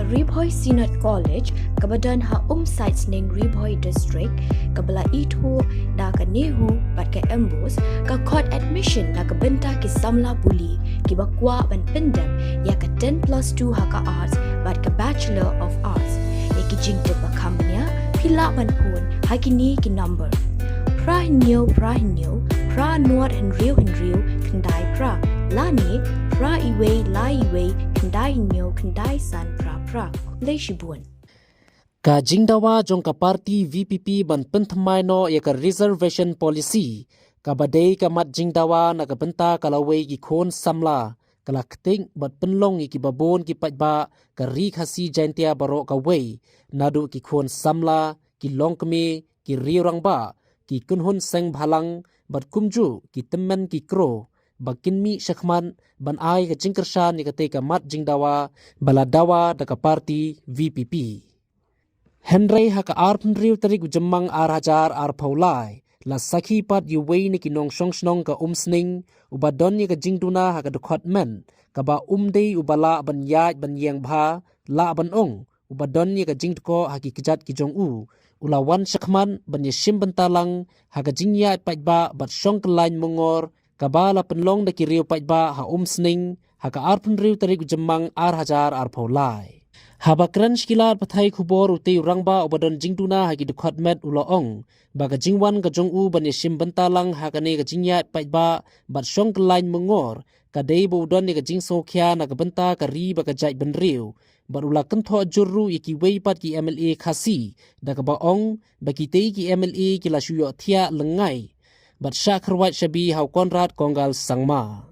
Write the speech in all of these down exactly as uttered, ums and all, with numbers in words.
Ri Bhoi Synod College, kaba don ha Umsaitsning, Ri Bhoi District, kaba la ithuh da ka NEHU bad ka MBOSE, ka khot admission na ka bynta ki samla pule kiba kwah ban pyndep ïa ka ten plus two ha ka Arts bad ka Bachelor of Arts. Ïa ki jingtip ba kham bniah, phi lah ban phone ha kine ki number: phra hynñiew phra hynñiew phra nod hynriew hynriew khyndai phra, lane phra iwei lai iwei khyndai hynñiew khyndai san phra phra. Khublei shibun. Ka jingdawa jong ka party VPP ban pynthymmai noh ïa ka reservation policy, kaba dei ka mat jingdawa na ka bynta ka lawei ki khun samla, ka la ktik bad pynlong ïa kiba bun ki paidbah ka Ri Khasi Jaiñtia baroh kawei, naduh ki khun samla, ki longkmie, ki riew rangbah, ki kynhun seng bhalang, bad kumjuh ki tymmen ki kro, ba kin mih shakhmat ban ai ka jingkyrshan ïa katei ka mat jingdawa ba la dawa da ka party VPP. Hynrei ha ka arphew hynriew tarik u Jymmang ar hajar arphew lai, la sakhi pat ïa uwei na ki nongshong shnong ka Umsning, uba don ïa ka jingduna ha ka dkhot met, kaba um dei uba lah ban ïaid ban ïeng bha, lah ban ong uba don ïa ka jingdkoh ha ki kjat ki jong u, u la wan shakhmat ban ïashim bynta lang ha ka jingïaid paidbah bad shong kyllain mungor, kaba la pynlong da ki riew paidbah ha Umsning ha ka arphew hynriew tarik u Jymmang ar hajar arphew lai. Haba kren sha ki lad pathai khubor, utei u rangbah uba don jingduna ha ki dkhot met u la ong ba ka jingwan ka jong u ban ïashim bynta lang ha kane ka jingïaid paidbah bad shong kyllain mungor, ka dei ba u don ïa ka jingsngewkhia na ka bynta ka ri bad ka jaitbynriew, bad u la kynthoh jur ruh ïa kiwei pat ki MLA Khasi, da kaba ong ba kitei ki MLA ki la shu ïohthiah lyngngai. Bad shah kyrwat shabi ha u Conrad Kongkal Sangma.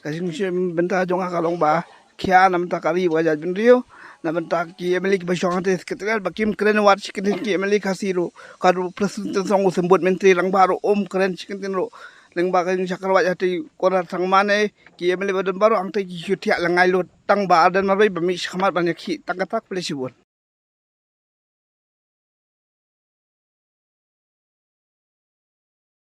Ka jingshim bynta jong nga ka long ba khia na bynta ka ri bad ka jaitbynriew, na bynta ki MLA kiba shong hangtei Secretariat, ba kim kren wat shi kyntien ki MLA Khasi ruh, ka ruh Prestone Tynsong u Symbud Myntri Rangbah ruh um kren shi kyntien ruh. Lyngba ka jingshah kyrwat hangtei Conrad Sangma ne, ki MLA ba don baroh hangtei ki shu thiah lyngngai lut, tang ba Ardent Marbei ba mih shakhmat ban ïakhih tang kata. Khublei shibun.